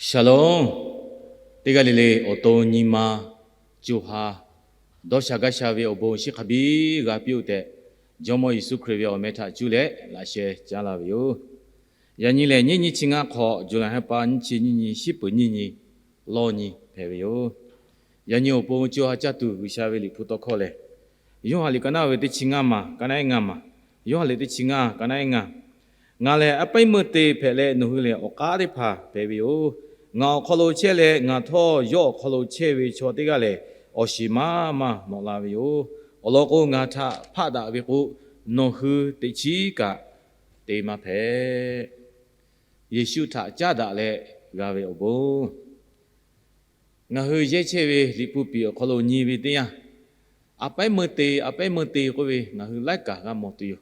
Shalom. Teˇ g'aˇ le le awˬ to nyi ma co ha dawˇ sha gaˇ sha ve awˬ bon chi hk'a biˇ g'a piˇ-oˆ tehꞈ, Jawˇmawˇ Yeˍsuˆ Hkriꞈ ve awˬ meh htaꞈ cuˇ leh laꞈ sheh caˉ laˇ ve yoˬ. Yaꞈ nyi lehˬ, nyiˇ nyi chi ngaˇ hk'awꞈ, July ha pa nyiˇ chi nyiˇ nyi, shiˉ peuˍ nyiˇ nyi, lawˇ nyi hpehꞈ ve yoˬ. Yaꞈ nyi awˬ pon co ha caˇ tuˬ G'uiˬsha ve Liꞈ hpu tawˇ hkawˇ lehˬ, Yoˇhanˬ liꞈ ka naˆ ve teˇ chi ngaˇ maˬ, ka naˆ ehˉ ngaˇ maˬ, Yoˇhanˬ liꞈ teˇ chi ngaˇ, ka naˆ ehˉ ngaˇ. Ngaˬ lehˬ a pehˉ meuˇ te hpehꞈ leh, nawˬ hui lehˬ awˬ k'aˉ teˇ hpaˍ hpehꞈ ve yoˬ. Ngaˬ awˬ hk'aw lo chehˇ leh, ngaˬ htawˇ yawˇ awˬ hk'aw lo chehˇ ve chaw teˇ g'aˇ lehˬ, awˬ shiˍ maˇ maˇ nawꞈ la ve yoˬ. Awˬ lawn k'o, ngaˬ htaꞈ hpaˆ daꞈ ve k'o, nawˬ hui teꞈ chiˉ kaꞈ te maˇ hpehꞈ. Yeˍsuˆ htaꞈ caˉ daꞈ leh g'a ve awˬ bon. Ngaˬ hui yehˇ chehˇ ve Liꞈ hpu piˍ awˬ hk'aw lo nyi ve teˇ yanˇ, a pehˉ meuˇ te, a pehˉ meuˇ te k'oˆ ve ngaˬ hui laiˉ kaꞈ g'a mawˬ tuˬ yoˬ.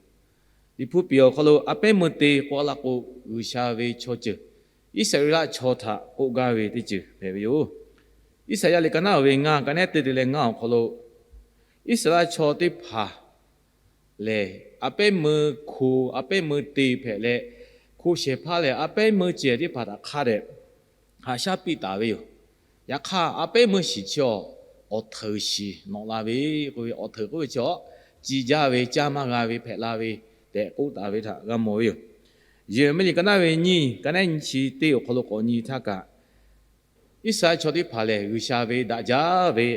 Liꞈ hpu piˍ awˬ hk'aw lo a pehˉ meuˇ te k'oˆ laˇ k'o, G'uiˬsha ve chaw ceuˬ, Iˉsaˍreˍlaˆ chaw htaꞈ k'oˆ gaˇ ve teˇ ceuˬ hpehꞈ ve yoˬ. Iˉsaˍyaˆ liꞈ ka naˆ ve ngaˇ, ka naˆ ehˉ teˇ te leh ngaˇ awˬ hk'aw lo, Iˉsaˍreˍlaˆ chaw teˇ hpaˍ lehˬ, a pehˉ meuˇ hko, a pehˉ meuˇ te hpehꞈ leh, hko shehˍ hpaˇ lehˬ a pehˉ meuˇ cehˬ teˇ hpaˍ htaꞈ hk'a dehꞈ haꞈ shaˉ piˇ taˍ ve yoˬ. Yaꞈ hk'aˇ, a pehˉ meuˇ shiˍ chi awˬ, awˬ hteuˍ shiˍ nawꞈ la ve k'oˆ ve, awˬ hteuˍ k'oˆ ve chi awˬ, ci jaˇ ve, caˇ maˇ g'a ve hpehꞈ la ve tehꞈ k'oˆ taˍ ve htaꞈ g'a mawˬ ve yoˬ. Yeˍraˍmiˆ liꞈ ka naˆ ve nyiˇ, ka naˆ ehˉ nyiˇ chi teˇ awˬ hk'aw lo k'awꞈ nyi htaˇ kaꞈ, Iˉsaˍreˍlaˆ chaw teˇ hpaˍ lehˬ, G'uiˬsha ve daꞈ jaˇ ve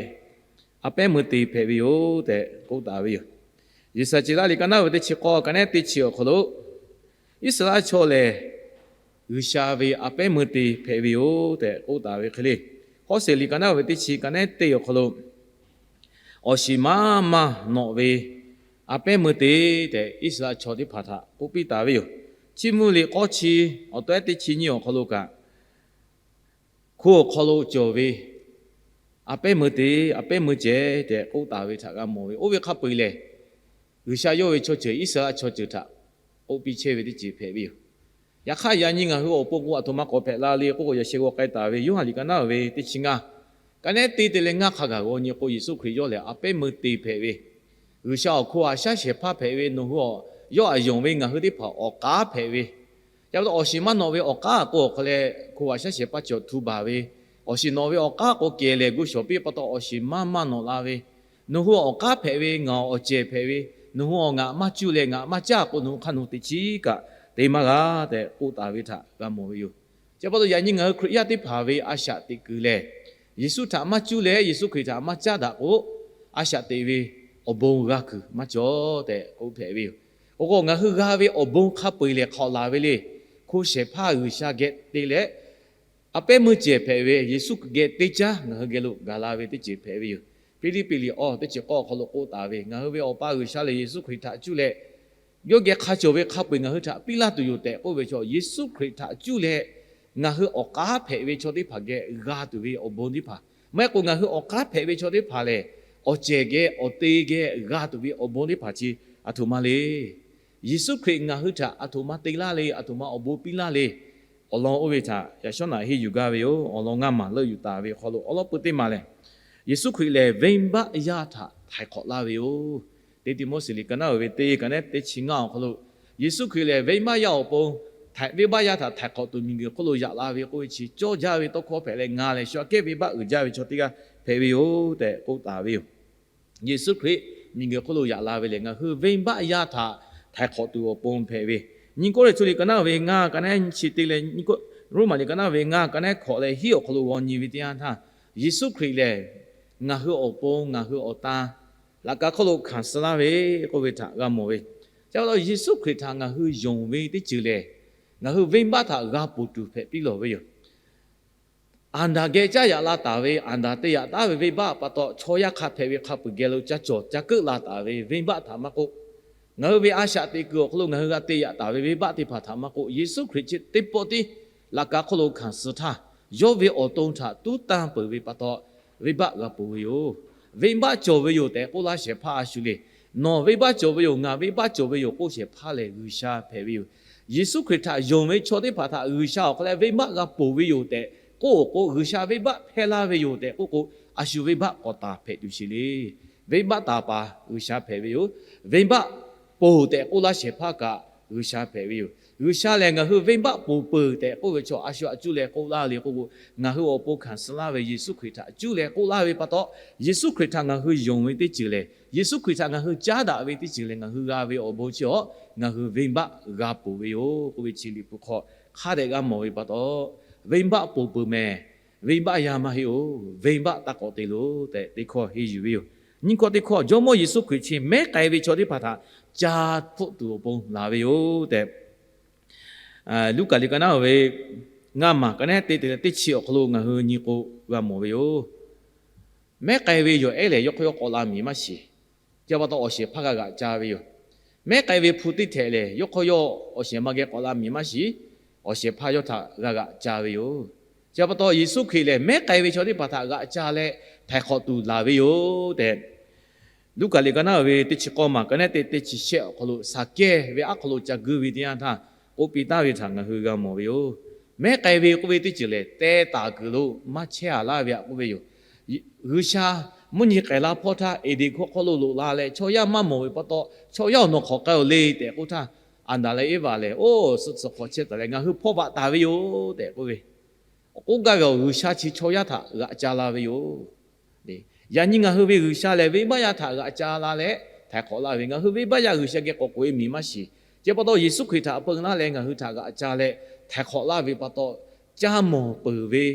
a pehˉ meuˇ te hpehꞈ ve yoˬ tehꞈ k'oˆ taˍ ve yoˬ. Yeˍsaˍceˍlaˆ liꞈ ka naˆ ve teˇ chi k'awˇ, ka naˆ ehˉ teˇ chi awˬ hk'aw lo, Iˉsaˍreˍlaˆ chaw lehˬ, G'uiˬsha ve a pehˉ meuˇ te hpehꞈ ve yoˬ tehꞈ k'oˆ taˍ ve hk'e le. Hawˉseˍ liꞈ ka naˆ ve teˇ chi, ka naˆ ehˉ teˇ awˬ hk'aw lo, awˬ shiˍ maˇ maˇ nawꞈ ve a pehˉ meuˇ te tehꞈ, Iˉsaˍreˍlaˆ chaw teˇ hpaˍ htaꞈ k'oˆ piˇ taˍ ve yoˬ. Chiˇ mvuh liꞈ k'awˇ chi, awˬ to ehˉ teˇ chi nyiˇ awˬ hk'aw lo kaꞈ, hko awˬ hk'aw lo cawˬ ve a pehˉ meuˇ te, a pehˉ meuˇ cehˬ tehꞈ k'oˆ taˍ ve htaꞈ g'a mawˬ ve. Oˇ ve hk'a peu-eˬ lehˬ, G'uiˬsha yawˇ ve chaw ceuˬ, Iˉsaˍreˍlaˆ chaw ceuˬ htaꞈ k'oˆ piˇ chehˇ ve teˇ ceuˬ hpehꞈ ve yoˬ. Yaꞈ hk'aˇ, yaꞈ nyi ngaˬ hui awˬ pon k'o, aˬ htoꞈ ma k'awꞈ hpehꞈ la le k'oˆ k'o, yaꞈ sheh g'aw k'ai taˍ ve Yoˇhanˬ liꞈ ka naˆ ve teˇ chi ngaˇ, ka naˆ ehˉ teˇ te leh ngaˇ hk'a gaˬ g'aw nyi k'o, Yeˍsuˆ Hkriꞈ yawˇ lehˬ a pehˉ meuˇ te hpehꞈ ve, G'uiˬsha awˬ hko haꞈ shaˉ shehˍ hpaˇ hpehꞈ ve, nawˬ hui awˬ, yawˇ aꞈ yonˍ ve ngaˬ hui teˇ hpaˍ awˬ k'aˉ hpehꞈ ve, yaꞈ pa taw awˬ shiˍ maˇ nawꞈ ve awˬ k'aˉ k'o awˬ hk'aw leh hko haꞈ shaˉ shehˍ hpaˇ cawˬ htu baˬ ve, awˬ shiˍ nawꞈ ve awˬ k'aˉ k'o kehˬ lehˬ gu shawˍ piˇ pa taw awˬ shiˍ maˇ maˇ nawꞈ la ve, nawˬ hui awˬ k'aˉ hpehꞈ ve, ngaˬ awˬ cehˬ hpehꞈ ve, nawˬ hui awˬ ngaˬ maˇ cuˇ leh ngaˬ maˇ caˇ k'o, nawˬ hui hk'a nawˬ teꞈ chiˉ kaꞈ te maˇ g'a tehꞈ k'oˆ taˍ ve htaꞈ g'a mawˬ ve yoˬ. Chi pa taw yaꞈ nyi ngaˬ hui Hkriꞈ yaˇ teˇ hpaˍ ve a shaꞈ teꞈ kuiˬ lehˬ, Yeˍsuˆ htaꞈ maˇ cuˇ leh Yeˍsuˆ Hkriꞈ htaꞈ maˇ caˉ daꞈ k'o, a shaꞈ teꞈ ve awˬ bon g'a kuiˬ maˇ cawˬ tehꞈ k'oˆ hpehꞈ ve yoˬ. K'o k'o, ngaˬ hui g'a ve awˬ bon hk'a peu-eˬ lehˬ hk'awꞈ laˬ ve le. Hko shehˍ hpaˇ G'uiˬsha geh te leh, a pehˉ meuˇ cehˬ hpehꞈ ve Yeˍsuˆ geh teˇ caˉ ngaˬ hui geh lo gaˬ la ve teˇ ceuˬ hpehꞈ ve yoˬ. Hpiˇliˇpiˆ liꞈ awˬ teˇ chi k'awˇ awˬ hk'aw lo k'oˆ taˍ ve, ngaˬ hui ve Awˬ pa G'uiˬsha lehˬ Yeˍsuˆ Hkriꞈ htaꞈ cuˇ leh, yawˇ geh hk'a cawˬ ve hk'a peu-eˬ ngaˬ hui htaꞈ piˇ laˇ tuˬ yoˬ tehꞈ k'oˆ ve chaw, Yeˍsuˆ Hkriꞈ htaꞈ cuˇ leh ngaˬ hui awˬ k'aˉ hpehꞈ ve chaw teˇ hpaˍ geh g'a tuˬ ve awˬ bon teˇ hpaˍ, maˇ heˆ k'o ngaˬ hui awˬ k'aˉ hpehꞈ ve chaw teˇ hpaˍ lehˬ, awˬ cehˬ geh awˬ te geh g'a tuˬ ve awˬ bon teˇ hpaˍ chi aˬ htoꞈ ma le. Yeˍsuˆ Hkriꞈ ngaˬ hui htaꞈ aˬ htoꞈ ma te laˇ le, aˬ htoꞈ ma awˬ bon piˇ laˇ le. Awˬ lawn oˇ ve htaꞈ yaꞈ shawˉ naꞈ henˇ yuˬ gaˇ ve yoˬ. Awˬ lawn ngaˇ maˬ leuˆ yuˬ taˍ ve hk'aw lo awˬ lawn peuˬ teˇ maˬ lehˬ, Yeˍsuˆ Hkriꞈ lehˬ venˇbaˆ yaˇ htaꞈ htaiˍ hk'awꞈ laˇ ve yoˬ. Teˇ Tiˆmoˉseˍ liꞈ ka naˆ ve teˇ, ka naˆ ehˉ teˇ chi ngaˇ awˬ hk'aw lo, Yeˍsuˆ Hkriꞈ lehˬ venˇbaˆ yaˇ awˬ pon, venˇbaˆ yaˇ htaꞈ htaiˍ hk'awꞈ tuˬ miˬguiˬ hk'oˆ lo yaꞈ la ve k'oˆ ve chi cawˇ jaˇ ve tawˇ hkawˇ hpehꞈ leh, ngaˬ lehˬ shu aꞈ kehˉ venˇbaˆ uiˍ jaˇ ve chaw teˇ g'aˇ hpehꞈ ve yoˬ tehꞈ k'oˆ taˍ ve yoˬ. Yeˍsuˆ Hkriꞈ miˬguiˬ hk'oˆ lo yaꞈ la ve lehˬ, ngaˬ hui venˇbaˆ yaˇ htaꞈ htaiˍ hk'awꞈ tuˬ awˬ pon hpehꞈ ve. Nyiˇ Kawˇrenˍhtuˆ liꞈ ka naˆ ve ngaˇ, ka naˆ ehˉ nyiˇ chi teˇ leh, Roˉmaꞈ liꞈ ka naˆ ve ngaˇ, ka naˆ ehˉ hk'awꞈ leh hiˉ awˬ hk'aw lo g'aw nyi ve teˇ yanˇ htaˇ, Yeˍsuˆ Hkriꞈ lehˬ ngaˬ hui awˬ pon ngaˬ hui awˬ tan laꞈ ka hk'oˆ lo hkanˍ suh laˇ ve k'oˆ ve htaꞈ g'a mawˬ ve. Chi pa taw Yeˍsuˆ Hkriꞈ htaꞈ ngaˬ hui yonˍ ve teˇ ceuˬ lehˬ, ngaˬ hui venˇbaˆ htaꞈ g'a ponˬ tuˬ hpehꞈ piˇ lawˬ ve yoˬ. Aˍdanˍ geh caˇ yaꞈ la taˍ ve, Aˍdanˍ te yaꞈ taˉ ve venˇbaˆ pa taw, chaw yaˇ hk'a hpehꞈ ve hk'a peu-eˬ geh lo ca cawˬ ca keuˆ la taˍ ve venˇbaˆ htaꞈ maˇ k'oˆ, ngaˬ hui ve a shaꞈ teꞈ kuiˬ awˬ hk'aw lo ngaˬ hui g'a te yaꞈ taˍ ve venˇbaˆ teˇ hpaˍ htaꞈ maˇ k'oˆ, Yeˍsuˆ Hkriꞈ chi teˇ pawˆ tiˉ laꞈ ka hk'oˆ lo hkanˍ suh htaˇ, yawˇ ve awˬ to htaꞈ tuˉ tanˇ peuˬ ve pa taw, venˇbaˆ g'a ponˬ ve yoˬ. Venˇbaˆ cawˬ ve yoˬ tehꞈ k'oˆ laˇ shehˍ hpaˇ a shu le. Nawˬ venˇbaˆ cawˬ ve yoˬ, ngaˬ venˇbaˆ cawˬ ve yoˬ k'oˆ shehˍ hpaˇ lehˬ G'uiˬsha hpehꞈ ve yoˬ. Yeˍsuˆ Hkriꞈ htaꞈ yonˍ ve chaw teˇ hpaˍ htaꞈ G'uiˬsha awˬ hk'aw leh venˇbaˆ g'a ponˬ ve yoˬ tehꞈ k'oˆ k'o, G'uiˬsha venˇbaˆ hpehˇ laˇ ve yoˬ tehꞈ k'oˆ k'o, a shu venˇbaˆ k'awꞈ taˍ hpehꞈ tuˬ sheˍ le. Venˇbaˆ taˍ paˍ G'uiˬsha hpehꞈ ve yoˬ. Venˇbaˆ ponˬ tehꞈ k'oˆ laˇ shehˍ hpaˇ kaꞈ, G'uiˬsha hpehꞈ ve yoˬ. G'uiˬsha lehˬ ngaˬ hui venˇbaˆ ponˬ peuˬ tehꞈ k'oˆ ve chaw a shu htaꞈ cuˇ leh k'oˆ laˇ le k'oˆ k'o, ngaˬ hui awˬ pon hkanˍ suh laˇ ve Yeˍsuˆ Hkriꞈ htaꞈ cuˇ leh k'oˆ laˇ ve pa taw, Yeˍsuˆ Hkriꞈ htaꞈ ngaˬ hui yonˍ ve teˇ ceuˬ lehˬ, Yeˍsuˆ Hkriꞈ htaꞈ ngaˬ hui caˉ daꞈ ve teˇ ceuˬ lehˬ, ngaˬ hui g'a ve awˬ bon chi awˬ ngaˬ hui venˇbaˆ g'a ponˬ ve yoˬ k'oˆ ve chi Liꞈ hpu hk'aw hk'a dehꞈ g'a mawˬ ve pa taw, venˇbaˆ ponˬ peuˬ mehˍ. Venˇbaˆ yaˇ maˇ heˆ-oˬ. Venˇbaˆ taˇ k'awꞈ te loˬ tehꞈ teˇ hkawˇ henˇ yuˬ ve yoˬ. Nyiˇ hkawˇ teˇ hkawˇ, Jawˇmawˇ Yeˍsuˆ Hkriꞈ chi mehˉ k'ai ve chaw teˇ hpaˍ htaꞈ ca hpfuhˆ tuˬ awˬ pon laˬ ve yoˬ tehꞈ, Luˉkaꞈ liꞈ ka naˉ ve ngaˇ maˬ ka naˉ te te leh teˇ chi awˬ hk'aw lo ngaˬ hui nyi k'o g'a mawˬ ve yoˬ. Mehˉ k'ai ve yawˬ ehˉ lehˬ, yawˇ hk'aw yawˇ k'awꞈ la miˬ maˇ shiˍ. Chi pa taw awˬ shehˍ hpaˇ g'a g'aꞈ ca ve yoˬ. Mehˉ k'ai ve hpu teˇ htehꞈ lehˬ, yawˇ hk'aw yawˇ awˬ shehˍ ma geh k'awꞈ la miˬ maˇ shiˍ. Awˬ shehˍ hpaˇ yawˇ htaꞈ g'a g'aꞈ ca ve yoˬ. Chi pa taw Yeˍsuˆ Hkriꞈ lehˬ mehˉ k'ai ve chaw teˇ hpaˍ htaꞈ g'aꞈ ca leh htaiˍ hk'awꞈ tuˬ laˬ ve yoˬ tehꞈ, Luˉkaꞈ liꞈ ka naˉ ve teˇ chi k'awˇ maˬ ka naˉ te teˇ chi shehˆ awˬ hk'aw lo Saˍkehˇ ve aˉ hk'aw lo ca guˇ ve teˇ yanˇ htaˇ k'oˆ piˇ taˍ ve htaꞈ ngaˬ hui g'a mawˬ ve yoˬ. Mehˉ k'ai ve k'oˆ ve teˇ ceuˬ lehˬ, teh taˍ kuiˬ lo maˇ chehˇ a laˇ ve htaꞈ k'oˆ ve yoˬ. G'uiˬsha mvuhˇ nyi k'ai la hpawˇ htaˇ, Eˍdenˍ hkawˇ hk'aw lo loꞈ la leh chaw yaˇ maˇ mawˬ ve pa taw, chaw yaˇ awˬ nawˬ hk'awꞈ k'ai-oˬ le tehꞈ k'oˆ htaˇ, Aˍdanˍ leh Eˇvaꞈ lehˬ, oˇ suh tcuh hk'awꞈ chehˇ taˍ leh, ngaˬ hui hpawˇ vaꞈ taˍ ve yoˬ tehꞈ k'oˆ ve. K'oˆ gaˇ ve awˬ, G'uiˬsha chi chaw yaˇ htaꞈ g'aꞈ ca la ve yoˬ. Yaꞈ nyi ngaˬ hui ve G'uiˬsha lehˬ, venˇbaˆ yaˇ htaꞈ g'aꞈ ca la leh htaiˍ hk'awꞈ laˇ ve, ngaˬ hui venˇbaˆ yaˇ G'uiˬsha geh k'awꞈ k'oꞈ-e miˬ maˇ shiˍ. Chi pa taw Yeˍsuˆ Hkriꞈ htaꞈ peu laˇ leh ngaˬ hui htaꞈ g'aꞈ ca leh htaiˍ hk'awꞈ laˇ ve pa taw, caˇ mawˬ peuˬ ve,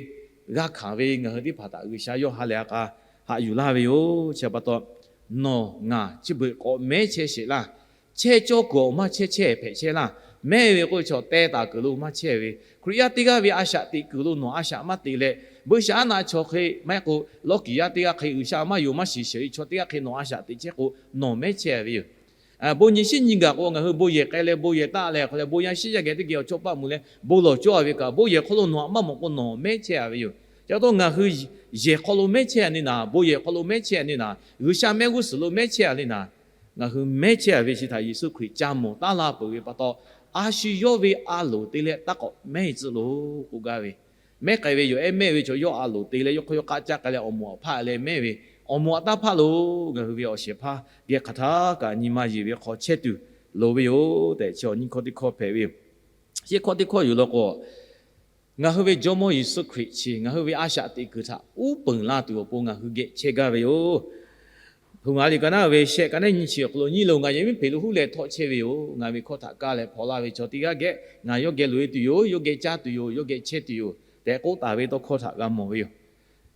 g'a hkanˍ ve ngaˬ hui teˇ hpaˍ htaꞈ G'uiˬsha yawˇ ha lehˬ a k'a haꞈ yuˬ laˇ ve yoˬ. Chi pa taw, nawˬ ngaˬ chi beuꞈ k'awꞈ mehˉ chehˇ sheˍ laˇ. Chehˇ cawˇ kuiˬ awˬ maˇ chehˇ chehˇ hpehꞈ chehˇ laˇ. Mehˉ ve k'oˆ ve chaw teh taˍ kuiˬ lo maˇ chehˇ ve, Hkriꞈ yaˇ teˇ g'aˇ ve a shaꞈ teꞈ kuiˬ lo nawˬ a shaꞈ maˇ teꞈ leh, buiˇshaˆaˉnaˆ chaw hk'e maˇ heˆ k'o, lawˇkiˍ yaˇ teˇ g'aˇ hk'e, G'uiˬsha maˇ yonˍ maˇ shiˍ shehˍ ve chaw teˇ g'aˇ hk'e nawˬ a shaꞈ teꞈ chehˇ k'o, nawˬ mehˉ chehˇ ve yoˬ. Bon nyi shinˉ nyi gaˬ k'o, ngaˬ hui bon yehˬ k'ai leh bon yehˬ taˆ leh hk'aˬ leh bon yaˇ shinˉ yaˇ geh teˇ geh awˬ chawˇ paˆ mvuh leh bon lawˬ cawˇ a ve kaꞈ, bon yehˬ hk'aw lo nawˬ htaꞈ maˇ mawˬ k'o nawˬ mehˉ chehˇ a ve yoˬ. Chi pa taw ngaˬ hui yehˬ hk'aw lo mehˉ chehˇ a neˇ naˍ, bon yehˬ hk'aw lo mehˉ chehˇ a neˇ naˍ, G'uiˬsha mehˆ g'uˇ suhˍ lo mehˉ chehˇ a neˇ naˍ, ngaˬ hui mehˉ chehˇ a ve chi htaꞈ Yeˍsuˆ Hkriꞈ ca mawˬ taˉ laˇ peuˬ ve pa taw, a shu yawˇ ve a loˍ te leh taˇ k'awꞈ mehˉ tcuh loˬ k'oˆ gaˇ ve, mehˉ k'ai ve yawˬ ehˉ mehˆ ve chaw yawˇ a loˍ te leh yawˇ hk'aw yawˇ k'aˆ caˇ k'ai leh awˬ moˍ awˬ hpaˇ leh mehˉ ve, awˬ moˍ awˬ taˇ hpaˇ lo ngaˬ hui ve awˬ shehˍ hpaˇ geh hk'aˬ htaˇ kaꞈ nyi ma yeˬ ve hk'aw chehˇ tuˬ loˍ ve yoˬ tehꞈ, chi awˬ nyiˇ hkawˇ teˇ hkawˇ hpehꞈ ve yoˬ. Chi hkawˇ teˇ hkawˇ yoˬ law k'o, ngaˬ hui ve Jawˇmawˇ Yeˍsuˆ Hkriꞈ chi ngaˬ hui ve a shaꞈ teꞈ kuiˬ htaꞈ uˉ peunˍ laˇ tuˬ awˬ pon ngaˬ hui geh chehˇ gaˇ ve yoˬ. Hpu ngaˬ liꞈ ka naˉ ve shehˆ ka naˉ nyiˇ chi awˬ hk'aw lo, nyi loˬ, ngaˬ yehˬ miˉ hpeꞈ lo huˉ leh htawˆ chehˇ ve yoˬ. Ngaˬ ve hkawˇ htaꞈ kaˇ leh hpaw laˇ ve chaw teˇ g'aˇ geh ngaˬ yawˇ geh loꞈ-e tuˬ yoˬ, yawˇ geh caˇ tuˬ yoˬ, yawˇ geh chehˇ tuˬ yoˬ tehꞈ k'oˆ taˍ ve tawˇ hkawˇ htaꞈ g'a mawˬ ve yoˬ.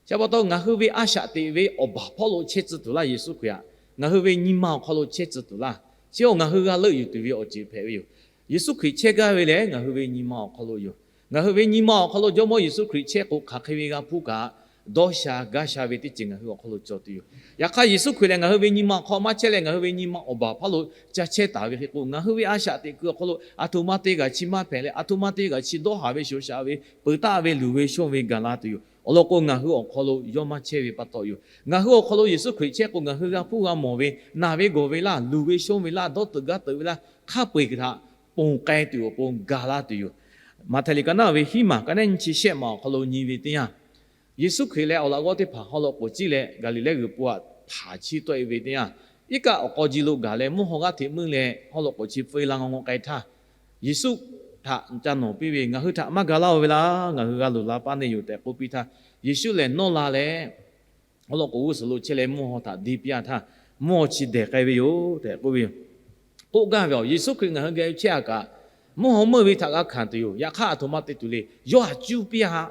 Chi pa taw ngaˬ hui ve a shaꞈ teꞈ ve awˬ baˬ hpawˇ lo chehˇ tcuh tuˬ laˇ Yeˍsuˆ Hkriꞈ htaꞈ ngaˬ hui ve nyi ma awˬ hk'aw lo chehˇ tcuh tuˬ laˇ. Chi awˬ ngaˬ hui g'a leuˆ yuˬ tuˬ ve awˬ ceuˬ hpehꞈ ve yoˬ. Yeˍsuˆ Hkriꞈ chehˇ gaˇ ve lehˬ ngaˬ hui ve nyi ma awˬ hk'aw lo yoˬ. Ngaˬ hui ve nyi ma awˬ hk'aw lo Jawˇmawˇ Yeˍsuˆ Hkriꞈ chehˇ k'o, hk'aˬ hk'e ve g'a hpuˇ kaꞈ, dawˇ sha gaˇ sha ve teˇ ceuˬ ngaˬ hui awˬ hk'aw lo cawˬ tuˬ yoˬ. Yaꞈ hk'aˇ Yeˍsuˆ Hkriꞈ lehˬ ngaˬ hui ve nyi ma awˬ hk'aw maˇ chehˇ leh ngaˬ hui ve nyi ma awˬ baˬ hpawˇ lo ca chehˇ taˍ ve hk'e k'o, ngaˬ hui ve a shaꞈ teꞈ kuiˬ awˬ hk'aw lo aˬ htoꞈ ma te kaꞈ chi maˇ hpehꞈ leh, aˬ htoꞈ ma te kaꞈ chi dawˇ haˍ ve shoˍ shaꞈ ve, peuˬ taˆ ve luˬ ve shonˇ ve gaˬ la tuˬ yoˬ. Awˬ lawn k'o, ngaˬ hui awˬ hk'aw lo yawˇ maˇ chehˇ ve pa taw yoˬ. Ngaˬ hui awˬ hk'aw lo Yeˍsuˆ Hkriꞈ chehˇ k'o, ngaˬ hui g'a hpuˇ g'a mawˬ ve, naˬ ve gawˬ ve laˇ, luˬ ve shonˇ ve laˇ, dawˇ teuꞈ gaˇ teuꞈ ve laˇ, hk'a peu-eˬ htaꞈ ponˬ k'ai tuˬ awˬ pon gaˬ laˇ tuˬ yoˬ. Maꞈhtehˍ liꞈ ka naˉ ve hiˉ maˬ ka naˉ nyi chi shehˆ maˬ awˬ hk'aw lo nyi ve teˇ yanˇ, Yeˍsuˆ Hkriꞈ leh awˬ laꞈ g'awˇ teˇ hpaˍ haw loꞈ k'oˍ ciˇ leh Gaˍliˍlehˇ g'uiˬ po aꞈ htaꞈ chiˇ tawˆ-e ve teˇ yanˇ, iˉ kaˆ awˬ k'aw ji lo gaˬ leh mvuhˇ haw g'aˇ hteꞈ meuˇ leh haw loꞈ k'oˍ chi feu la ngaw ngaw k'ai htaˇ, Yeˍsuˆ htaꞈ ca nawˬ piˇ ve, Ngaˬ hui htaꞈ maˇ ga laˇ-oˬ ve laˇ. Ngaˬ hui g'a luˬ la paˇ neˇ yoˬ tehꞈ k'oˆ piˇ htaˇ, Yeˍsuˆ lehˬ nawˇ la leh haw loꞈ k'oˍ g'uˇ suhˍ lo chehˇ leh mvuhˇ haw htaꞈ deˇ piˇ-a htaˇ, mvuhˇ haw chi dehˬ k'ai ve yoˬ tehꞈ k'oˆ ve yoˬ. K'oˆ gaˇ ve awˬ, Yeˍsuˆ Hkriꞈ ngaˬ hui geh chehˇ-a kaꞈ, mvuhˇ haw meuˇ ve htaꞈ g'a hkanˍ tuˬ yoˬ. Yaꞈ hk'aˇ aˬ htoꞈ ma te tuˬ le. Yawˇ htaꞈ cuˇ piˇ-a,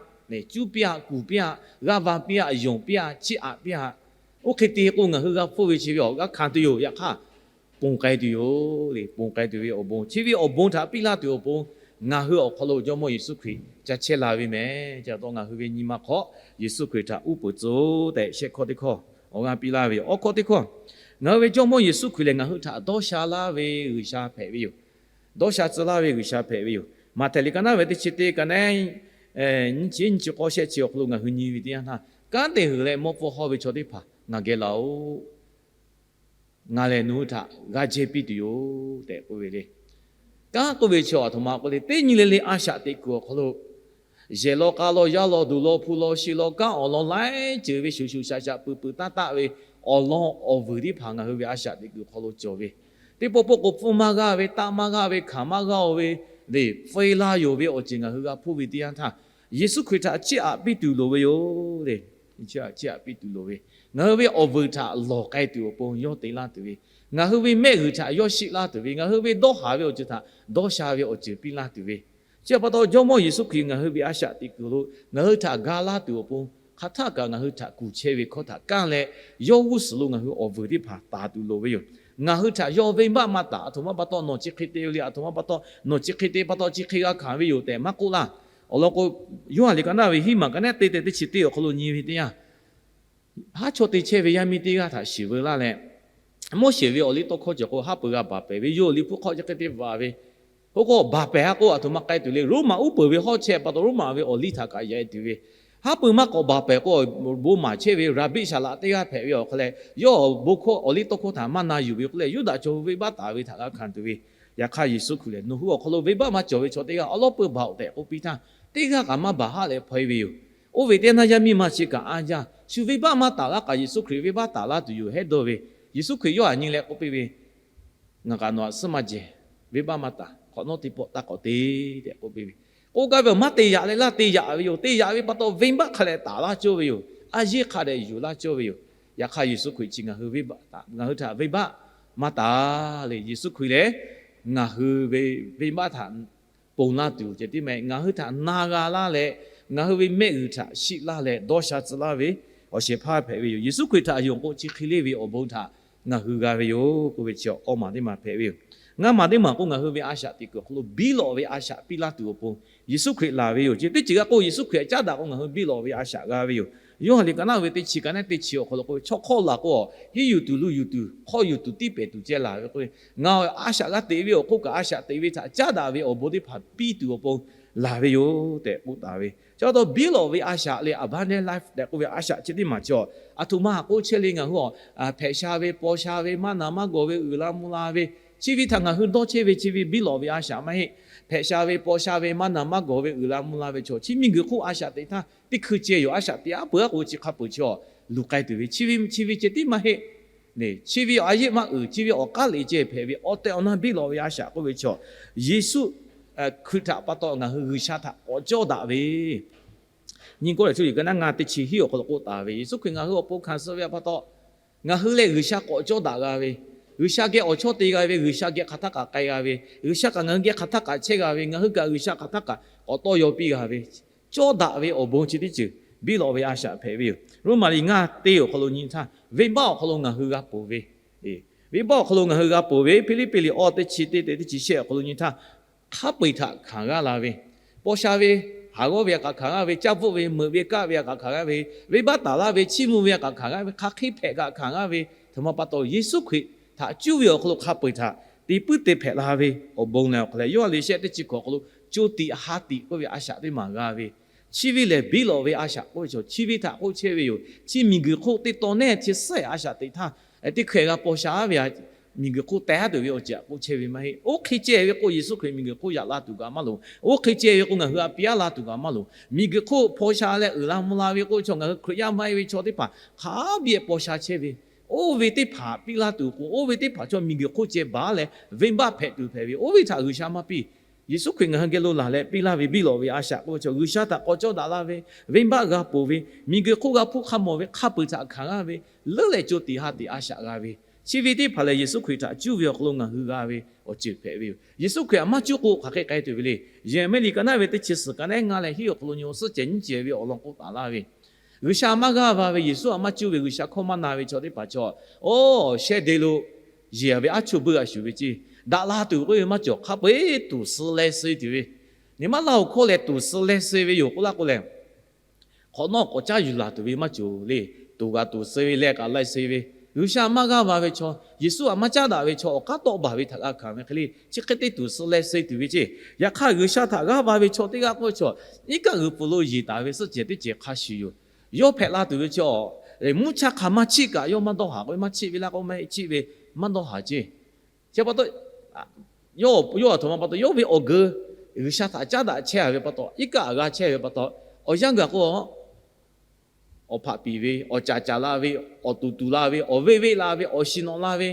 cuˇ piˇ-a, kuˬ piˇ-a, g'aˇ va piˇ-a, yonˍ piˇ-a, chiˇ aꞈ piˇ-a. Oˇ hk'e te k'o ngaˬ hui g'a hpfuhˇ ve chi ve awˬ g'a hkanˍ tuˬ yoˬ. Yaꞈ hk'aˇ ponˬ k'ai tuˬ yoˬ le. Ponˬ k'ai tuˬ ve awˬ bon, chi ve awˬ bon htaꞈ piˇ laˇ tuˬ awˬ pon ngaˬ hui awˬ hk'aw lo Jawˇmawˇ Yeˍsuˆ Hkriꞈ ca chehˇ la ve mehˍ. Chi pa taw ngaˬ hui ve nyi ma hk'aw Yeˍsuˆ Hkriꞈ htaꞈ uˉ peunˍ tcuh tehꞈ shehˆ hkawˇ teˇ hkawˇ awˬ g'aˇ piˇ laˇ ve yoˬ. Awˬ hkawˇ teˇ hkawˇ, ngaˬ hui ve Jawˇmawˇ Yeˍsuˆ Hkriꞈ lehˬ ngaˬ hui htaꞈ dawˇ sha laˇ ve G'uiˬsha hpehꞈ ve yoˬ. Dawˇ sha tcuh laˇ ve G'uiˬsha hpehꞈ ve yoˬ. Maꞈhtehˍ liꞈ ka naˉ ve teˇ chi teˇ ka naˉ nyi chi nyi chi k'awˇ shehˆ chi awˬ hk'aw lo ngaˬ hui nyi ve teˇ yanˇ htaˇ, Kanˉ te huiˍ leh mawˇ pfuhˇ hawˇ ve chaw teˇ hpaˍ ngaˬ geh laˬ-oꞈ. Ngaˬ lehˬ nawˬ hui htaꞈ g'a jehˇ piˇ tuˬ yoˬ tehꞈ k'oˆ ve le. Kanˉ k'oˆ ve chi aˬ htoꞈ ma k'oˆ le, teˇ nyi le le a shaꞈ teꞈ kuiˬ awˬ hk'aw lo, yehˬ law k'a law yaˇ law duˬ law hpu law shi law kanˉ awˬ lawn laiˉ ceuˬ ve shuˍ shuˍ shaꞈ shaꞈ peuˬ peuˬ taˇ taˆ ve awˬ lawn awˬ vuiˬ teˇ hpaˍ ngaˬ hui ve a shaꞈ teꞈ kuiˬ hk'aw lo cawˬ ve, Teˇ pawˆ pawˆ k'o, pfuhˇ maˇ g'aˇ ve, taˆ maˇ g'aˇ ve, hkanˍ maˇ g'aˇ ve le, feu laˇ yoˬ ve awˬ ceuˬ ngaˬ hui g'a hpuˇ ve teˇ yanˇ htaˇ, Yeˍsuˆ Hkriꞈ htaꞈ chiˇ aꞈ piˇ tuˬ loˍ ve yoˬ le. Chiˇ aꞈ piˇ tuˬ loˍ ve, ngaˬ hui ve awˬ vuiˬ htaꞈ lawˬ k'ai tuˬ awˬ pon yawˇ te laˇ tuˬ ve, ngaˬ hui ve mehˆ g'uiˬ htaꞈ yawˇ shiˆ laˇ tuˬ ve, ngaˬ hui ve dawˇ haˍ ve awˬ ceuˬ htaꞈ dawˇ sha ve awˬ ceuˬ piˇ laˇ tuˬ ve, chi pa taw Jawˇmawˇ Yeˍsuˆ Hkriꞈ ngaˬ hui ve a shaꞈ teꞈ kuiˬ lo ngaˬ hui htaꞈ ga laˇ tuˬ awˬ pon, hk'aˬ htaˆ kaꞈ ngaˬ hui htaꞈ kuˬ chehˇ ve hkawˇ htaꞈ kanˇ leh, yawˇ g'uˇ suhˍ lo ngaˬ hui awˬ vuiˬ teˇ hpaˍ taˍ tuˬ loˍ ve yoˬ. Ngaˬ hui htaꞈ yawˇ venˇbaˆ maˇ taˍ, aˬ htoꞈ ma pa taw nawˬ chi hk'e te ve le, aˬ htoꞈ ma pa taw nawˬ chi hk'e te pa taw chi hk'e g'a hkanˍ ve yoˬ tehꞈ maˇ k'oˆ laˇ. Awˬ lawn k'o, Yoˇhanˬ liꞈ ka naˇ ve hiˉ maˬ ka naˉ te tehꞈ teˇ chi teˇ awˬ hk'aw lo nyi ve teˇ yanˇ, haˉ chawˇ te chehˇ ve yaˇ miˇ teˇ g'aˇ htaꞈ shiˍ veu laˇ leh, Moˉseˍ ve awˬliˇtawˇhkawˇ cawˬ k'o, haˉ pui g'a baˬ pehˍ ve, yawˇ liꞈ hpu hk'aw chi hk'e te vaꞈ ve, k'oˆ k'o, baˬ pehˍ a k'o, aˬ htoꞈ ma k'ai tuˬ le. Roˉmaꞈ uˉ peunˍ ve hawˉ chehˇ pa taw, Roˉmaꞈ ve awˬliˇ htaꞈ kaꞈ yaꞈ e tuˬ ve, haˉ pui maˇ k'awꞈ baˬ pehˍ k'o, bon maˍ chehˇ ve raˍbiˆ saˍ laꞈ teˇ g'aˇ hpehꞈ ve awˬ hk'aw leh, yawˇ awˬ bon hkawˇ awˬliˇtawˇhkawˇ htaꞈ maˇ na yuˬ ve k'oˆ leh, Yuˇdaꞈ chaw hui venˇbaˆ taˍ ve htaꞈ g'a hkanˍ tuˬ ve. Yaꞈ hk'aˇ, Yeˍsuˆ Hkriꞈ lehˬ, Nawˬ hui awˬ hk'aw lo venˇbaˆ maˇ cawˬ ve chaw teˇ g'aˇ awˉ lawˉ peu baˬ-oˬ tehꞈ k'oˆ piˇ htaˇ, teˇ g'aˇ kaꞈ maˇ baˬ haˆ leh hpaw e ve yoˬ. Oˇ ve teˇ naˇ yaˇ miˇ ma chi kaꞈ a yaˇ, shu venˇbaˆ maˇ taˍ laˇ kaꞈ, Yeˍsuˆ Hkriꞈ venˇbaˆ taˍ laˇ tuˬ yoˬ hehˉ dawˇ ve. Yeˍsuˆ Hkriꞈ yawˇ aꞈ nyi leh k'oˆ piˇ ve, Ngaˬ kaꞈ nawˬ aꞈ suhˉ maˇ jehˬ. Venˇbaˆ maˇ taˍ. Hk'awꞈ nawˉ teˇ pawˆ taˇ k'awꞈ te tehꞈ k'oˆ piˇ ve. K'oˆ gaˇ ve awˬ maˇ te yaꞈ leh laˇ te yaꞈ ve yoˬ. Te yaꞈ ve pa taw, venˇbaˆ hk'a dehꞈ taˍ laˇ cawˇ ve yoˬ. A yeˇ hk'a dehꞈ yuˬ laˇ cawˇ ve yoˬ. Yaꞈ hk'aˇ, Yeˍsuˆ Hkriꞈ chi ngaˬ hui venˇbaˆ taˍ, ngaˬ hui htaꞈ venˇbaˆ maˇ taˍ le. Yeˍsuˆ Hkriꞈ lehˬ, ngaˬ hui ve venˇbaˆ htaꞈ ponˬ laˇ tuˬ ceh tiˉ maˇ heˆ, ngaˬ hui htaꞈ na g'a laˇ leh, ngaˬ hui ve mehˆ g'uiˬ htaꞈ shiˆ laˇ leh dawˇ sha tcuh laˇ ve awˬ shehˍ hpaˇ hpehꞈ ve yoˬ. Yeˍsuˆ Hkriꞈ htaꞈ yonˍ k'o, chi hk'e le ve awˬ bon htaꞈ ngaˬ hui g'a ve yoˬ k'oˆ ve chi awˬ maˬ teˇ maˬ hpehꞈ ve yoˬ. Ngaˇ maˬ teˇ maˬ k'o, ngaˬ hui ve a shaꞈ teꞈ kuiˬ awˬ hk'aw lo biˇ lawꞈ ve a shaꞈ piˇ laˇ tuˬ awˬ pon, Yeˍsuˆ Hkriꞈ laˬ ve yoˬ. Chi teˇ ceuˬ g'a k'o, Yeˍsuˆ Hkriꞈ caˉ daꞈ k'o, ngaˬ hui biˇ lawꞈ ve a shaꞈ g'a ve yoˬ. Yoˇhanˬ liꞈ ka naˇ ve teˇ chi ka naˉ teˇ chi awˬ hk'aw lo k'oˆ ve, Chaw hk'awˇ laˬ k'o, hiˉ yuˬ tuˬ, luˇ yuˬ tuˬ, hk'awˇ yuˬ tuˬ, tiˇ pehˍ tuˬ ceh laˬ ve k'o, ngaˬ a shaꞈ g'a teꞈ ve awˬ hk'oˆ kaꞈ, a shaꞈ teꞈ ve htaꞈ caˉ daꞈ ve awˬ bon teˇ hpaˍ piˇ tuˬ awˬ pon laˬ ve yoˬ tehꞈ k'oˆ taˍ ve. Chi pa taw, biˇ lawꞈ ve a shaꞈ leh abundant life tehꞈ k'oˆ ve a shaꞈ chi teˇ maˬ cawˬ. Aˬ htoꞈ ma k'oˆ chehˇ le, ngaˬ hui a hpehꞈ sha ve, paw sha ve, maˇ naˬ maˇ gawˬ ve, uiˍ la mvuh la ve, chi ve htaꞈ ngaˬ hui dawˇ chehˇ ve chi ve biˇ lawꞈ ve a shaꞈ maˇ heˆ. Hpehꞈ sha ve, paw sha ve, maˇ naˬ maˇ gawˬ ve, uiˍ la mvuh la ve chaw, chi miˬguiˬ hk'oˆ a shaꞈ teꞈ htaˇ teˇ hkui ceh yoˬ. A shaꞈ teꞈ aˉ peuˬ aˉ k'o, chi hk'a peuˬ chi awˬ luˬ k'ai tuˬ ve, chi ve chi ve ceh tiˉ maˇ heˆ. Chi ve a yeˆ maˇ uiˍ, chi ve awˬ k'aˉ liꞈ ceh hpehꞈ ve awˬ tehˬ awˬ na biˇ lawꞈ ve a shaꞈ k'oˆ ve chaw, Yeˍsuˆ Hkriꞈ htaꞈ pa taw ngaˬ hui G'uiˬsha htaꞈ k'awꞈ cawˇ daꞈ ve, nyi k'oˆ lehˬ, Cuˇ yiˍ ka naˉ ngaˇ teˇ chi hiˉ awˬ hk'aw lo k'oˆ taˍ ve, Yeˍsuˆ Hkriꞈ ngaˬ hui awˬ pon hkanˍ suh ve pa taw, ngaˬ hui lehˬ G'uiˬsha k'awꞈ cawˇ daꞈ g'a ve, G'uiˬsha geh awˬ chawˇ te g'a ve, G'uiˬsha geh hk'aˬ htaˇ kaꞈ k'ai g'a ve, G'uiˬsha kaꞈ ngaˬ hui geh hk'aˬ htaˇ kaꞈ chehˇ g'a ve, ngaˬ hui kaꞈ G'uiˬsha hk'aˬ htaˇ kaꞈ k'awꞈ tawˇ yaw piˇ g'a ve, cawˇ daꞈ ve awˬ bon chi teˇ ceuˬ biˇ lawꞈ ve a shaꞈ hpehꞈ ve yoˬ. Roˉmaꞈ liꞈ ngaˇ teˇ awˬ hk'aw lo nyi htaˇ, venˇbaˆ awˬ hk'aw lo ngaˬ hui g'a ponˬ ve, venˇbaˆ awˬ hk'aw lo ngaˬ hui g'a ponˬ ve, Hpiˇliˇpiˆ liꞈ awˇ teˇ chi teˇ tehꞈ teˇ chi shehˆ awˬ hk'aw lo nyi htaˇ, hk'a peu-eˬ htaꞈ hkanˍ g'a la ve, paw sha ve, haˍ g'awˇ ve htaꞈ kaꞈ hkanˍ g'a ve, caˇ bvuhˆ ve, meuꞈ ve kaˆ ve htaꞈ kaꞈ hkanˍ g'a ve, venˇbaˆ taˍ laˇ ve, chiˇ mvuh ve htaꞈ kaꞈ hkanˍ g'a ve, hk'aˬ hk'e hpehꞈ kaꞈ hkanˍ g'a ve, htoꞈ ma pa taw Yeˍsuˆ Hkriꞈ htaꞈ cuˇ ve awˬ hk'aw lo hk'a peu-eˬ htaꞈ te puiˉ te hpehꞈ la ve awˬ bon lehˬ awˬ hk'aw leh, Yoˇhanˬ liꞈ shehˆ teˇ chi hkawꞈ awˬ hk'aw lo co tiꞈ ha tiꞈ k'oˆ ve a shaꞈ teˇ maˬ g'a ve, chi ve lehˬ biˇ lawꞈ ve a shaꞈ k'oˆ ve chaw, chi ve htaꞈ k'oˆ chehˇ ve yoˬ. Chi miˬguiˬ hk'oˆ teˇ taw neˇ chi suhˉ a shaꞈ teꞈ htaˇ, teˇ hkeh g'a paw sha ve miˬguiˬ hk'oˆ teh haˉ tuˬ ve awˬ ceuˬ htaꞈ k'oˆ chehˇ ve maˇ heˆ. Oˇ hk'e ceh ve k'o, Yeˍsuˆ Hkriꞈ miˬguiˬ hk'oˆ yaꞈ la tuˬ kaꞈ maˇ loˍ. Oˇ hk'e ceh ve k'o, ngaˬ hui htaꞈ piˇ aˉ la tuˬ kaꞈ maˇ loˍ. Miˬguiˬ hk'oˆ paw sha leh uiˍ la mvuh la ve k'oˆ ve chaw, ngaˬ hui Hkriꞈ yaˇ maˇ heˆ ve chaw teˇ hpaˍ hk'a biˇ paw sha chehˇ ve, oˇ ve teˇ hpaˍ piˇ laˇ tuˬ k'o, oˇ ve teˇ hpaˍ chaw miˬguiˬ hk'oˆ ceh baˬ leh venˇbaˆ hpehꞈ tuˬ hpehꞈ ve, oˇ ve htaꞈ G'uiˬsha maˇ piˇ. Yeˍsuˆ Hkriꞈ ngaˬ hui geh lo laˬ leh piˇ laˇ ve biˇ lawꞈ ve a shaꞈ k'oˆ ve chaw, G'uiˬsha htaꞈ k'awꞈ cawˇ daꞈ la ve, venˇbaˆ g'a ponˬ ve, miˬguiˬ hk'oˆ g'a hpuˇ hk'a mawˬ ve, hk'a peu-eˬ htaꞈ hkanˍ g'a ve, leuˉ leh co tiꞈ ha tiꞈ a shaꞈ g'a ve, chi ve teˇ hpaˍ lehˬ Yeˍsuˆ Hkriꞈ htaꞈ cuˇ ve awˬ hk'aw lo ngaˬ hui g'a ve awˬ ceuˬ hpehꞈ ve yoˬ. Yeˍsuˆ Hkriꞈ htaꞈ maˇ cuˇ k'o, hk'aˬ hk'e k'ai tuˬ ve le. Yeˍraˍmiˆ liꞈ ka naˉ ve teˇ chi suhˍ ka naˉ ngaˇ leh hiˉ awˬ hk'aw lo nyi-o, suhˉ cehˬ nyiˇ cehˬ ve awˬ lawn k'oˆ taˍ laˇ ve, G'uiˬsha maˇ g'aˇ va ve, Yeˍsuˆ htaꞈ maˇ cuˇ ve, G'uiˬsha hkawˇ maˇ na ve chaw teˇ hpaˍ chaw, oˇ shehˇ de lo yeˬ ve aˉ chuˇ buiˇ g'a shuˍ ve ceˇ. Daꞈ la tuˬ k'oˆ ve maˇ cawˬ, hk'a peu-eˬ tuˍ suh leh suh tuˬ ve, nyi ma laˇ awˬ hkawˇ lehˬ tuˍ suh leh suh ve yoˬ k'oˆ laˇ k'o lehˬ, hk'awꞈ nawˉ k'awꞈ caˉ yuˬ laˬ tuˬ ve maˇ cawˬ le. Tuˍ g'a tuˍ suh ve leh kaꞈ leh suh ve, G'uiˬsha maˇ g'aˇ va ve chaw, Yeˍsuˆ htaꞈ maˇ caˉ daꞈ ve chaw, awˬ k'aˉ tawˆ baˬ ve htaꞈ g'a hkanˍ ve hk'e le, chi hk'e te tuˍ suh leh suh tuˬ ve ceˇ. Yaꞈ hk'aˇ, G'uiˬsha htaꞈ g'aˇ va ve chaw teˇ g'aˇ k'oˆ ve chaw, iˉ kaˆ g'uiˬ pfuhˍ lo yeˬ taˍ ve suhˉ cehˬ teˇ cehˬ hk'a shuˍ yoˬ. Yawˇ hpehꞈ la tuˬ ve chaw, mvuhˇ chaˇ hk'a maˇ chiˆ kaꞈ yawˇ maˇ dawˇ haˍ k'o, maˇ chiˆ ve laˇ k'o, maˇ heˆ, chiˆ ve maˇ dawˇ haˍ ceˇ. Chi pa taw, yawˇ, yawˇ aˬ htoꞈ ma pa taw, yawˇ ve awˬ geu G'uiˬsha htaꞈ caˉ daꞈ chehˇ ve pa taw, iˉ kaˆ g'a chehˇ ve pa taw, awˬ yanˇ gaˬ k'o, awˬ hpaꞈ piˍ ve, awˬ caˍ caˍ la ve, awˬ tuˍ tuˍ la ve, awˬ veˆ veˆ la ve, awˬ shiˍ nawꞈ la ve,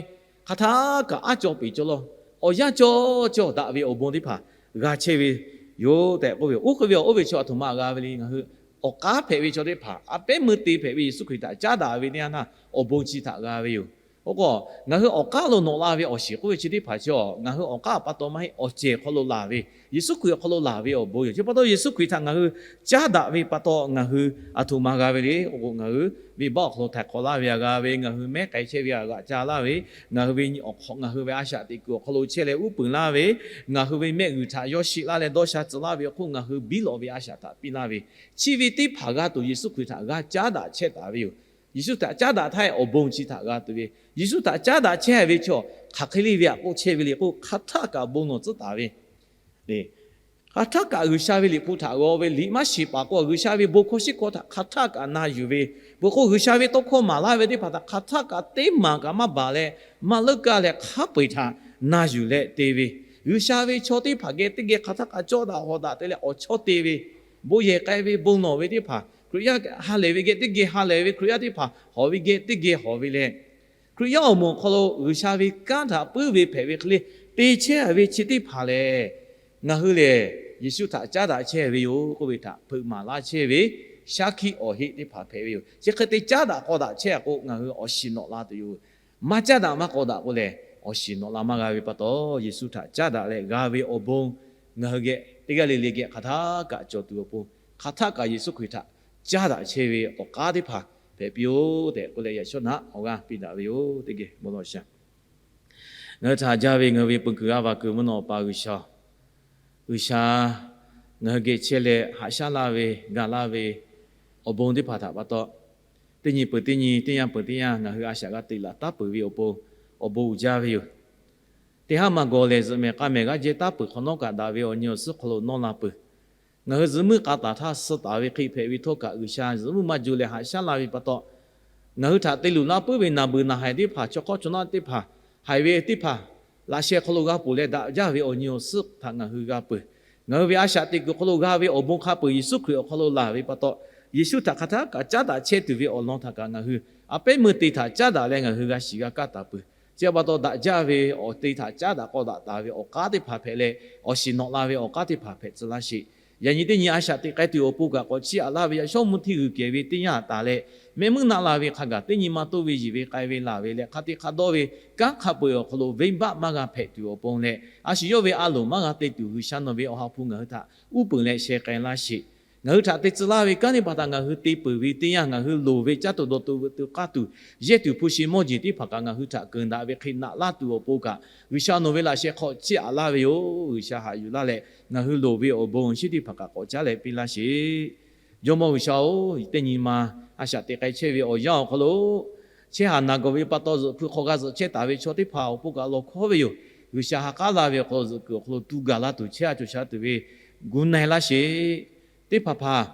hk'aˬ htaˇ kaꞈ aˉ cawˇ peˍ cawˇ lawˇ, awˬ yanˇ cawˇ cawˇ daꞈ ve awˬ bon teˇ hpaˍ g'a chehˇ ve yoˬ tehꞈ k'oˆ ve yoˬ. Oˇ hk'e ve awˬ oˇ ve chaw aˬ htoꞈ ma g'a ve le. Ngaˬ hui awˬ k'aˉ hpehꞈ ve chaw teˇ hpaˍ, a pehˉ meuˇ te hpehꞈ ve Yeˍsuˆ Hkriꞈ htaꞈ caˉ daꞈ ve teˇ yanˇ htaˇ awˬ bon chi htaꞈ g'a ve yoˬ. Oˇ k'o, ngaˬ hui awˬ k'aˉ lo nawꞈ la ve awˬ shiˍ k'oˆ ve chi teˇ hpaˍ chi, ngaˬ hui awˬ k'aˉ pa taw maˇ heˆ, awˬ cehˬ hk'aw lo laˬ ve, Yeˍsuˆ Hkriꞈ awˬ hk'aw lo laˬ ve awˬ bon yoˬ. Chi pa taw Yeˍsuˆ Hkriꞈ htaꞈ ngaˬ hui caˉ daꞈ ve pa taw ngaˬ hui aˬ htoꞈ ma g'a ve le k'o, ngaˬ hui venˇbaˆ awˬ hk'aw lo htaiˍ hk'awꞈ laˇ ve htaꞈ g'a ve, ngaˬ hui mehˉ k'ai chehˇ ve htaꞈ g'aꞈ ca laˇ ve, ngaˬ hui ve awˬ hk'awꞈ ngaˬ hui ve a shaꞈ teꞈ kuiˬ awˬ hk'aw lo chehˇ leh uˉ peunˍ laˇ ve, ngaˬ hui ve mehˆ g'uiˬ htaꞈ yawˇ sheˆ laˇ leh dawˇ sha tcuh laˇ ve awˬ hk'oˆ ngaˬ hui biˇ lawꞈ ve a shaꞈ htaꞈ piˇ laˇ ve, chi ve teˇ hpaˍ g'a tuˬ Yeˍsuˆ Hkriꞈ htaꞈ g'a caˉ daꞈ chehˇ taˍ ve yoˬ. Yeˍsuˆ htaꞈ caˉ daꞈ htaˇ awˬ bon chi htaꞈ g'a tuˬ ve, Yeˍsuˆ htaꞈ caˉ daꞈ chehˇ ve chaw hk'aˬ hk'e le ve htaꞈ k'oˆ chehˇ ve le k'o, hk'aˬ htaˆ kaꞈ bon lawˬ tcuhˉ taˍ ve hk'aˬ htaˆ kaꞈ G'uiˬsha ve liꞈ hpu htaꞈ g'aw ve liꞈ maˇ shiˍ paˍ k'o, G'uiˬsha ve bon hkawˇ shiˉ hkawˇ htaꞈ hk'aˬ htaˆ kaꞈ na yuˬ ve, peuˬ k'o G'uiˬsha ve tawˇ hkawˇ maˍ laˇ ve teˇ hpaˍ htaꞈ hk'aˬ htaˆ kaꞈ teˇ maˬ kaꞈ maˇ baˬ leh, maˇ leuˆ kaˇ leh hk'a peu-eˬ htaꞈ na yuˬ leh te ve, G'uiˬsha ve chaw teˇ hpaˍ geh teˇ geh hk'aˬ htaˆ kaꞈ cawˇ daꞈ hawˍ daꞈ te leh awˬ chawˇ te ve, bon yehˬ k'ai ve bon lawˬ ve teˇ hpaˍ, Hkriꞈ yaˇ ha lehˬ ve geh teˇ geh ha lehˬ ve Hkriꞈ yaˇ teˇ hpaˍ, hawˍ ve geh teˇ geh hawˍ ve leh, Hkriꞈ yaˇ awˬ moˍ awˬ hk'aw lo G'uiˬsha ve kanˉ htaꞈ puiˉ ve hpehꞈ ve hk'e le te chehˇ ve chi teˇ hpaˍ lehˬ, ngaˬ hui lehˬ Yeˍsuˆ htaꞈ caˉ daꞈ chehˇ ve yoˬ k'oˆ ve htaꞈ hpeuꞈ maˍ laˇ chehˇ ve shaˉ hkiˆ awˬ heˆ teˇ hpaˍ hpehꞈ ve yoˬ. Chi hk'e te caˉ daꞈ k'aw daꞈ chehˇ a k'o, ngaˬ hui awˬ shiˍ nawꞈ la tuˬ yoˬ. Maˇ caˉ daꞈ maˇ k'aw daꞈ k'o lehˬ, awˬ shiˍ nawꞈ la maˇ g'a ve pa taw, Yeˍsuˆ htaꞈ caˉ daꞈ leh g'a ve awˬ bon ngaˬ hui geh teˇ g'aˇ le le geh hk'aˬ htaˆ kaꞈ cawˬ tuˬ awˬ pon, hk'aˬ htaˆ kaꞈ Yeˍsuˆ Hkriꞈ htaꞈ caˉ daꞈ chehˇ ve awˬ k'aˉ teˇ hpaˍ hpehꞈ piˇ-oˆ tehꞈ k'oˆ leh, yaꞈ shawˉ naꞈ awˬ g'aˇ piˇ daꞈ ve yoˬ. Teˇ geh bon lawˬ shaˍ. Ngaˬ hui htaꞈ haꞈ jaˇ ve ngaˬ hui ve peuˬ kuiˬ g'aˇ va kuiˬ mvuhˇ naw Awˬ pa G'uiˬsha, G'uiˬsha ngaˬ hui geh chehˇ leh haꞈ shaˉ laˇ ve, gaˬ laˇ ve awˬ bon teˇ hpaˍ htaꞈ pa taw, teˇ nyi peuˬ teˇ nyi, teˇ yanˇ peuˬ teˇ yanˇ ngaˬ hui a shaꞈ g'a teꞈ laˬ taˉ peuˬ ve awˬ pon, awˬ bon uiˍ jaˇ ve yoˬ. Teˇ haˉ maˇ gawˬ lehˬ, zuhꞈ mehˍ k'a mehˍ g'aˇ jehˇ taˉ peuˬ hk'awꞈ nawˉ kaꞈ daꞈ ve awˬ nyi awˬ suhˉ hk'aw lo nawˇ la peuˬ. Ngaˬ hui zuhꞈ muiˉ k'a taˍ htaˇ suh taˍ ve hk'e hpehꞈ ve htawˇ kaꞈ, G'uiˬsha zuhꞈ muiˉ maˇ ju leh haꞈ shaˉ la ve pa taw, ngaˬ hui htaꞈ te luˬ laˇ puiˉ ve naˬ beuˬ naˬ haiˬ teˇ hpaˍ, chaw hk'awˇ chaw naˆ teˇ hpaˍ, haiˬ ve teˇ hpaˍ, laꞈ sheh hk'aw lo g'a ponˬ leh daꞈ jaˇ ve awˬ nyi awˬ suhˉ htaꞈ ngaˬ hui g'a peuˬ. Ngaˬ hui ve a shaꞈ teꞈ kuiˬ hk'aw lo g'a ve awˬ bon hk'a peuˬ Yeˍsuˆ Hkriꞈ awˬ hk'aw lo laˬ ve pa taw, Yeˍsuˆ htaꞈ hk'aˬ htaˆ kaꞈ caˉ daꞈ chehˇ tuˬ ve awˬ lawn htaꞈ kaꞈ ngaˬ hui a pehˉ meuˇ te htaꞈ caˉ daꞈ leh ngaˬ hui g'a shiˍ g'a kaˇ taˍ peuˬ. Chi pa taw, daꞈ jaˇ ve awˬ te htaꞈ caˉ daꞈ k'aw daꞈ taˍ ve awˬ k'aˉ teˇ hpaˍ hpehꞈ leh, awˬ shiˍ nawꞈ la ve awˬ k'aˉ teˇ hpaˍ hpehꞈ tcuh laˇ sheˍ. Yaꞈ nyi teˇ nyi a shaꞈ teꞈ k'ai tuˬ awˬ pon kaꞈ k'awꞈ chiˇ aꞈ laˇ ve, yaꞈ shawˉ mvuhˇ hteˇ g'uiˬ kehˬ ve teˇ yanˇ taˍ leh, mehˆ muiˉ naˆ la ve hk'a gaˬ teˇ nyi ma toˇ ve yiˬ ve k'ai ve laˬ ve leh, hk'a te hk'a dawˇ ve kanˉ hk'a peu-eˬ awˬ hk'aw lo venˇbaˆ maˇ g'a hpehꞈ tuˬ awˬ pon leh, a shu yawˇ ve a loˍ maˇ g'a te tuˬ G'uiˬsha nawˬ ve awˬ ha hpu ngaˬ hui htaꞈ uˉ peunˍ leh sheh k'ai laˇ sheˍ. Ngaˬ hui htaꞈ te tcuh laˇ ve kanˉ teˇ hpaˍ htaꞈ ngaˬ hui te peuˬ ve teˇ yanˇ, ngaˬ hui loˍ ve caˇ tuˬ dawˬ tuˬ veuꞈ tuˬ k'aˇ tuˬ, yehˇ tuˬ hpu shi mawˇ jeˬ teˇ hpaˍ kaꞈ ngaˬ hui htaꞈ keunˍ daꞈ ve hk'e naꞈ laˇ tuˬ awˬ pon kaꞈ, G'uiˬsha nawˬ ve laꞈ sheh hk'aw chiˇ aꞈ laˇ ve yoˬ. G'uiˬsha haꞈ yuˬ laˇ leh, ngaˬ hui loˍ ve awˬ bon awˬ shinˉ teˇ hpaˍ kaꞈ k'awꞈ caˉ leh piˇ laˇ sheˍ. Jawˇmawˇ G'uiˬsha-oˬ, teˇ nyi ma a shaꞈ teꞈ k'ai chehˇ ve awˬ yanˇ awˬ hk'aw lo, chehˇ haˍ naˬ gawˬ ve pa taw zuhꞈ hpu hk'aw g'a zuhꞈ chehˇ taˍ ve chaw teˇ hpaˍ awˬ pon kaꞈ lawˬ hkawˉ ve yoˬ. G'uiˬsha ha k'aˉ laˇ ve awˬ hk'aw lo zuhꞈ kuiˬ awˬ hk'aw lo tu gaˬ laˇ tuˬ chehˇ a cawˬ sha tuˬ ve gu na-e laˇ sheˍ. Teˇ hpaˍ hpaˍ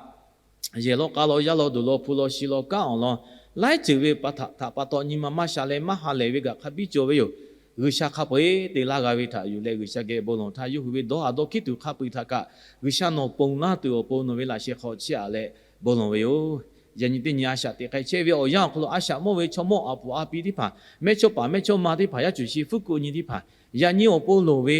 yehˬ law k'a law yaˇ law duˬ law hpu law shi law kanˉ awˬ lawn laiˉ ceuˬ ve pa htaꞈ htaꞈ pa taw nyi ma maˇ sha leh maˇ ha lehˬ ve kaꞈ hk'a biˇ cawˬ ve yoˬ. G'uiˬsha hk'a peu-eˬ te laˇ g'a ve htaꞈ yuˬ leh, G'uiˬsha geh bon lawˬ htaˇ yawˇ hui ve dawˇ haˍ dawˇ hkiˉ tuˬ hk'a peu-eˬ htaꞈ kaꞈ, G'uiˬsha nawˬ ponˬ laˇ tuˬ awˬ pon nawˬ ve laꞈ sheh hk'aw chiˇ aꞈ leh bon lawˬ ve yoˬ. Yaꞈ nyi teˇ nyi a shaꞈ teꞈ k'ai chehˇ ve awˬ yanˇ awˬ hk'aw lo a shaꞈ mawˇ ve chaw mawˇ aˬ puˍ a pi teˇ hpaˍ, mehˇchawˇpaˍ mehˇchawˇma teˇ hpaˍ, yaˇ cuˬ shi fuˉ kuꞈ nyi teˇ hpaˍ, yaꞈ nyi awˬ pon loˍ ve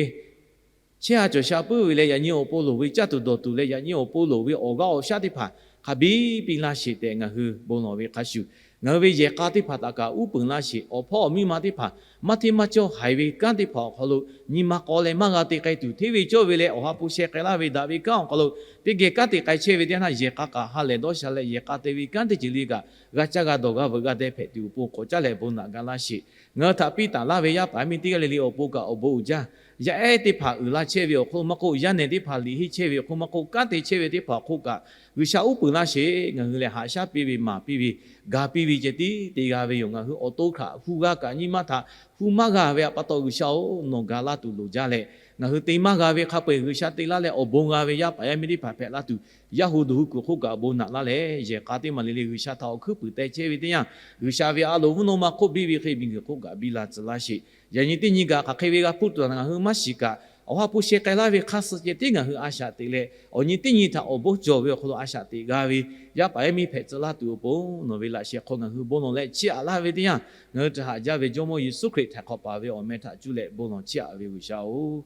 chehˇ ha cawˬ sha puiˉ ve leh, yaꞈ nyi awˬ pon loˍ ve caˇ tuˬ dawˬ tuˬ leh, yaꞈ nyi awˬ pon loˍ ve awˬ g'aˇ awˬ shaˉ teˇ hpaˍ hk'a biˇ piˇ laˇ sheˍ tehꞈ ngaˬ hui bon lawˬ ve hk'a shuˍ, ngaˬ hui ve yehˬ k'a teˇ hpaˍ htaꞈ kaꞈ uˉ peunˍ laˇ sheˍ. Awˬ hpawˇ awˬ miˇ ma teˇ hpaˍ maˇ hteˇ maˇ cawˇ haiˬ ve kanˉ teˇ hpaˍ awˬ hk'aw lo nyi ma k'aw leh maˇ g'a te k'ai tuˬ hteˇ ve cawˇ ve leh, awˬ ha hpu sheh k'ai laˇ ve daꞈ ve kanˉ awˬ hk'aw lo teˇ geh kanˉ te k'ai chehˇ ve teˇ yanˇ, yehˬ k'a kaꞈ ha lehˬ dawˇ sha leh yehˬ k'a te ve kanˉ teˇ ceuˬ le kaꞈ g'a caˇ g'a dawˬ g'a veuꞈ g'a deh hpehꞈ tuˬ awˬ pon k'awꞈ caˉ leh bon naꞈ ga laˇ sheˍ. Ngaˬ hui htaꞈ piˇ taˍ laˇ ve yaˇ paˍ yaˇ miˇ teˇ g'aˇ le le awˬ pon kaꞈ awˬ bon uiˍ jaˇ. Yaˇ ehˉ teˇ hpaˍ uiˍ la chehˇ ve awˬ hk'aw lo maˇ k'oˆ, yaˇ nehˬ teˇ hpaˍ liꞈ henˇ chehˇ ve awˬ hk'oˆ maˇ k'oˆ, kanˉ te chehˇ ve teˇ hpaˍ awˬ hk'oˆ kaꞈ, G'uiˬsha uˉ peunˍ laˇ sheˍ. Ngaˬ hui lehˬ haꞈ shaˉ piˇ ve maˍ piˇ ve, ga piˇ ve ceh tiˉ te g'a ve yoˬ. Ngaˬ hui awˬ to htaꞈ hu g'a kaꞈ nyi ma htaꞈ hu maˇ g'a ve pa taw, G'uiˬsha-oˬ, nawˬ ga laˇ tuˬ loˍ jaˇ leh, ngaˬ hui te maˇ g'a ve hk'a peu-eˬ G'uiˬsha te laˇ leh awˬ bon g'a ve yaˇ paˍ yaˇ miˇ teˇ hpaˍ hpehꞈ laˇ tuˬ, yaˇ hu duˬ hu kuiˬ hk'oˆ kaꞈ bon naꞈ laˇ leh, yehˬ k'a teˇ maˬ le le G'uiˬsha htaꞈ awˬ hkuiˉ puiˍ teh chehˇ ve teˇ yanˇ, G'uiˬsha ve a loˍ mvuhˇ naw ma hk'oˆ biˇ ve hk'e miˬguiˬ hk'oˆ kaꞈ biˇ la tcuh laˇ sheˍ. Yaꞈ nyi teˇ nyi gaˬ hk'aˬ hk'e ve g'a hpuˇ tuˬ ngaˬ hui maˇ shiˍ kaꞈ, Awˬ ha hpu sheh k'ai laˇ ve hk'aˇ suh ceh tiˉ ngaˬ hui a shaꞈ teꞈ leh, awˬ nyi teˇ nyi htaꞈ awˬ bon cawˬ ve awˬ hk'aw lo a shaꞈ teꞈ g'a ve, yaˇ paˍ yaˇ miˇ hpehꞈ tcuh laˇ tuˬ awˬ pon nawˬ ve laꞈ sheh hk'aw ngaˬ hui bon lawˬ leh chiˇ aꞈ laˇ ve teˇ yanˇ, ngaˬ hui htaꞈ haꞈ jaˇ ve Jawˇmawˇ Yeˍsuˆ Hkriꞈ htaiˍ hk'awꞈ paˍ ve awˬ meh htaꞈ cuˇ leh bon lawˬ chiˇ aꞈ ve G'uiˬsha-oˬ,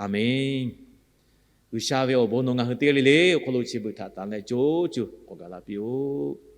Aˍmenˇ. G'uiˬsha ve awˬ bon nawˬ ngaˬ hui teˇ g'aˇ le le awˬ hk'aw lo chi beuꞈ htaꞈ tanˍ leh co cuˬ k'awꞈ gaˬ la piˇ-oˆ.